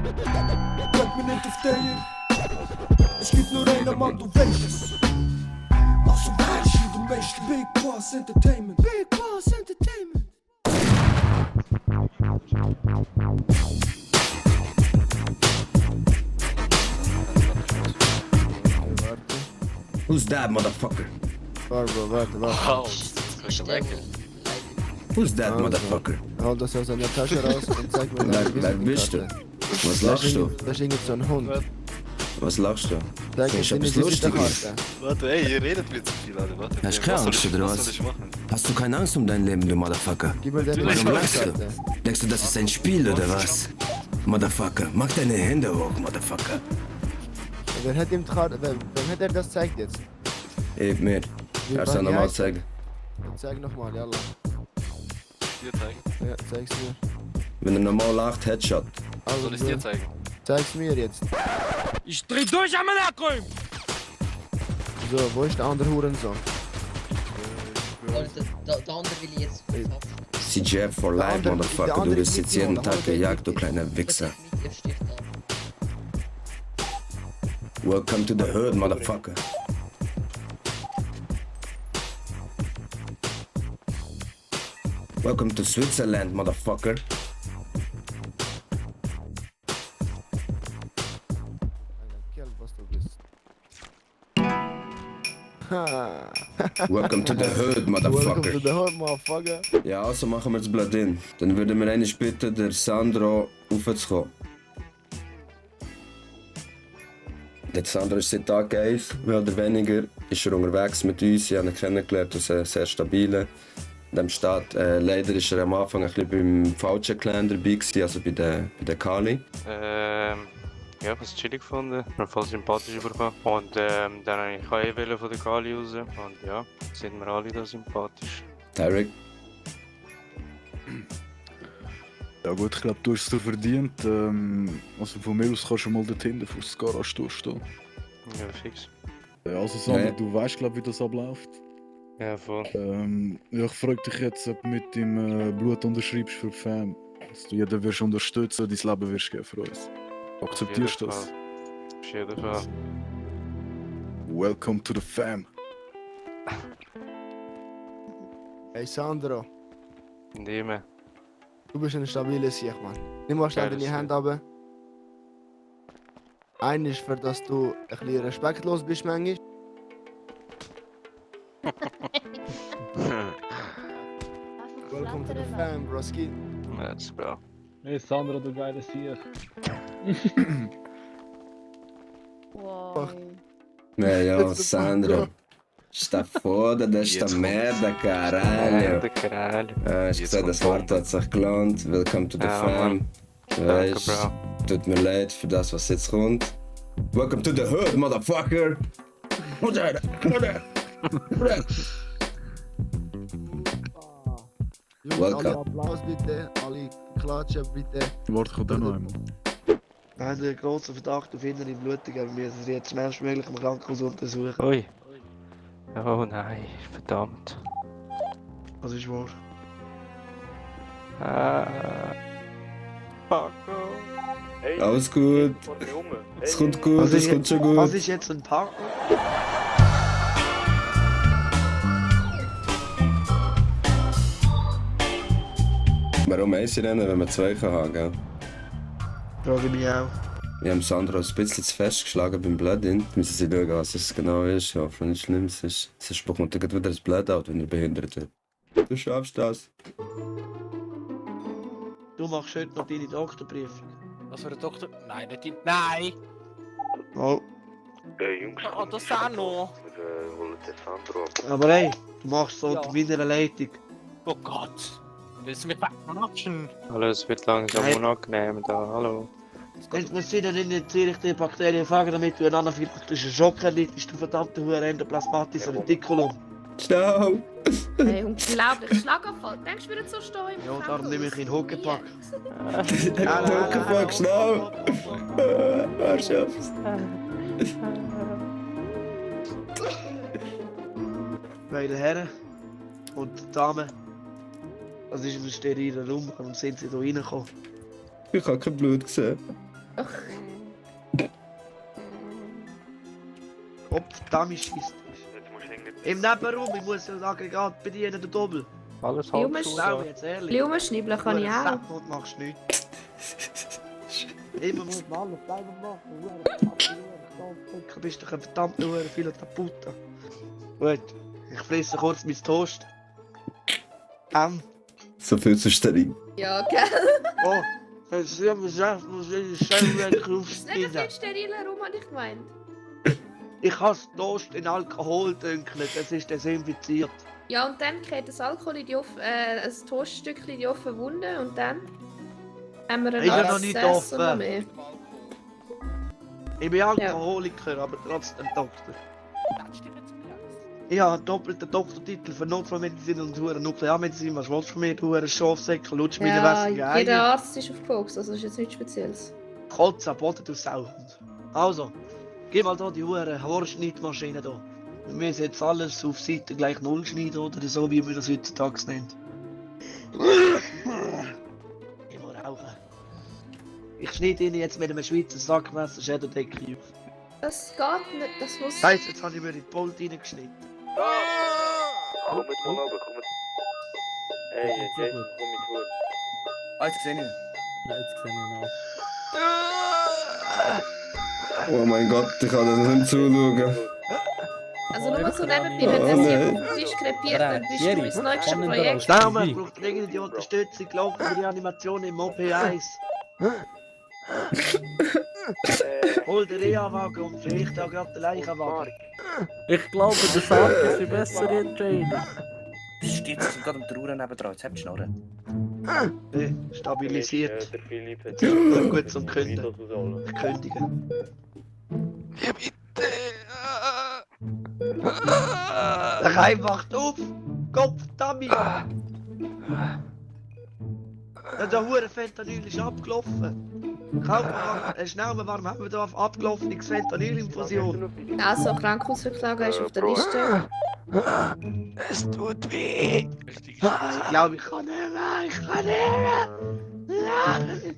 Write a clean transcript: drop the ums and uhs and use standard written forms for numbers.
Bleib mir nicht auf der. Es gibt nur einen Mann, du weißt es. Also weißt du, du weißt Big Boss Entertainment. Big Boss Entertainment. Who's that, motherfucker? Warte. Oh, das ist lecker. Who's that, Also. motherfucker? Hol das aus deiner Tasche raus und zeig mir Wer bist du? Was lachst du? Da ist irgend so ein Hund. Was lachst du? Zeig Findest du mir etwas deine Lustiges? Visitenkarte. Warte, ey, ihr redet mir zu viel, Alter. Warte. Hast du keine Angst, oder was was? soll ich machen? Hast du keine Angst um dein Leben, du Motherfucker? Gib mir deine Warum lachst du? Visitenkarte. Denkst du, das ist ein Spiel, oder was? Motherfucker, mach deine Hände hoch, Motherfucker. Wer hat ihm die Karte, wem hat er das gezeigt jetzt? Mir. Wie Kannst du war die nochmal heißt? zeigen? Zeig nochmal, yalla. Dir zeigen? Ja, zeig's mir. Wenn er normal lacht, Headshot. Also, Soll ich dir zeigen? zeig's mir jetzt. Ich dreh durch am Lackräum. So, wo ist der andere Hurensohn? Der andere will ich jetzt verhaften. CJF for life, andere- Motherfucker. der Du andere wirst ist jetzt mit jeden mir, Tag aber der gejagt, ist du mit kleiner Wichser. Mit ihr Stift an. Welcome to the hood, Motherfucker. Welcome to Switzerland, Motherfucker. Kerl, was du bist. Ha. Welcome to the hood, Welcome to Motherfucker. the hood, motherfucker. Ja, also machen wir das Blatt in. Dann würden wir eigentlich bitten, der Sandro raufzukommen. Der Sandro ist seit Tag 1, mehr oder weniger, ist er unterwegs mit uns. Ich habe ihn kennengelernt als einen sehr stabilen. In dem Staat. Leider war er am Anfang ein bisschen beim falschen Clan dabei, also bei der Kali. Ja, was chillig gefunden, mir voll sympathisch überkommen. Und dann habe ich auch wählen von der Kali raus. Und ja, sind wir alle da sympathisch. Tarek. Ja gut, ich glaube, du hast es dir verdient. Also von mir aus kannst du mal dort hinten vor der Garage durchstehen. Ja, fix. Also Sander, Ja. du weißt glaube wie das abläuft. Ja, voll. Ja, ich frage dich jetzt, ob du mit dem Blut unterschreibst für die Fam. Dass du jeden wirst unterstützen, dein Leben wirst geben für uns. Akzeptierst du das? Auf jeden Fall. Welcome to the fam. Hey Sandro, Nehmen. du bist ein stabiler Sieg, Mann. Nimm mal schnell Geiles deine Hände runter. Ein ist, für dass du ein bisschen respektlos bist manchmal. Welcome to the fam, broski. Let's go. Hey Sandro, du geiles Tier. Wow. Ja, Sandro. Sta foda desta Jetzt merda, caralho. Der Kerl. Ich Jetzt gesagt, das kommt Wort hat sich gelohnt. Willkommen to the Ja, fam. Mann. Du Danke, weißt, Bro. tut mir leid für das, was jetzt kommt. Welcome to the hood, motherfucker. Jungs, Welcome. alle Applaus bitte, alle klatschen bitte. Warte, kommt auch noch einmal. Wir haben einen grossen Verdacht auf innere Blutung, aber wir müssen sie jetzt schnellstmöglich im Krankenhaus untersuchen. Ui. Oh nein, verdammt. Was ist wahr? Paco. Alles gut. Es kommt gut, Was es ist kommt schon Was gut. ist jetzt ein Partner? Warum eins rennen, wenn man zwei kann haben, gell? Frage ich mich auch. Wir haben Sandro ein bisschen zu fest geschlagen beim Blood-In. Müssen Sie schauen, was es genau ist. Ja, wenn nichts Schlimmes ist. Sonst bekommt er wieder das Blood-Out, wenn er behindert wird. Du schaffst das. Du machst heute noch deine Doktorprüfung. Was für ein Doktor? Nein, nicht die. Nein! Oh. Jungs, Oh, das auch noch! wir holen den Sandro ab. Aber hey, du machst so Ja. unter meiner Leitung. Oh Gott! Willst du mich verarschen? Hallo, es wird langsam Nein. unangenehm da, hallo. Wir sind dann nicht die Bakterien fangen, damit du einen anaphylaktischen Schock erleidest, du verdammte Hure Endoplasmatis Reticulum. Ciao! Hey, unglaublich. Schlaganfall. Denkst du wieder zu stehen? Ja, darum nehme ich ihn Huckepack. Huckepack, schnell! Er schafft's. Meine Herren und Damen, das ist ein steriler Raum, warum sind sie hier reingekommen? Ich habe kein Blut gesehen. Kopfdami schießt. Im Nebenraum, ich muss das Aggregat bedienen, der Doppel. Alles Schau jetzt ehrlich. Blumenschnibbeln kann ich auch. Und machst nichts. Immer muss man alles selber machen. Du bist doch ein verdammter Filo Puta. Gut, ich fresse kurz mein Toast. So viel zu Sterin. Ja, gell? Oh, jetzt haben wir gesagt, muss ich selber Das ist nicht aufspielen. ein steriler Raum, habe ich gemeint. Ich hasse Toast in Alkohol dünkeln, das ist desinfiziert. Ja, und dann geht das Alkohol in die ein Toaststückchen in die offene Wunde und dann haben wir Ist ja einen noch nicht Abszess und offen. noch mehr. Ich bin Alkoholiker, aber trotzdem Doktor. Ich habe einen doppelten Doktortitel für Notfallmedizin und Nuklearmedizin. Was willst du von mir, du Schafsäckel, lutsch meine Ja, wässrigen jeder Eier. Arzt ist auf Koks, also das ist jetzt nichts Spezielles. Kotz am Boden, du Sauhund. Also, gib mal da die Haarschneidmaschine da. Wir müssen jetzt alles auf Seite gleich 0 schneiden, oder so, wie man das heutzutage nennt. Ich muss rauchen. Ich schneide Ihnen jetzt mit einem Schweizer Sackmesser Schädeldecke auf. Das geht nicht, das muss... Scheiße, jetzt habe ich mir in die Bolt reingeschnitten. Komm mit mal runter, komm mit. Hey, Jason, komm mit hoch. Ah, jetzt sehe ich ihn. Ja, jetzt sehe ich ihn auch. Oh mein Gott, ich kann das nicht zuschauen. Also nur so nebenbei, wenn das hier auf dem Tisch krepiert, dann bist du ins nächste Projekt. Daumen braucht dringend die Unterstützung, laufende Reanimation im OP1. Hol den Reha-Wagen und vielleicht auch gerade den Leichenwagen. Ich glaube, der Sarg ist die bessere Entscheidung. Psst, jetzt sind gerade am Trauern nebendran. Jetzt habt ihr Schnorren. Stabilisiert. Der Philipp hat Gut zum Künden. Kündigen. Ja, bitte. Der Reim wacht auf! Kopf, Dummy! Ja, der hure Fentanyl ist abgelaufen. Kauf mal, schnell mal, warum haben wir da abgelaufenes Fentanyl-Infusion? Also, Krankenhausverklage ist auf der Liste. Es tut weh. Ich glaube, ich kann nicht mehr, ich kann nicht mehr.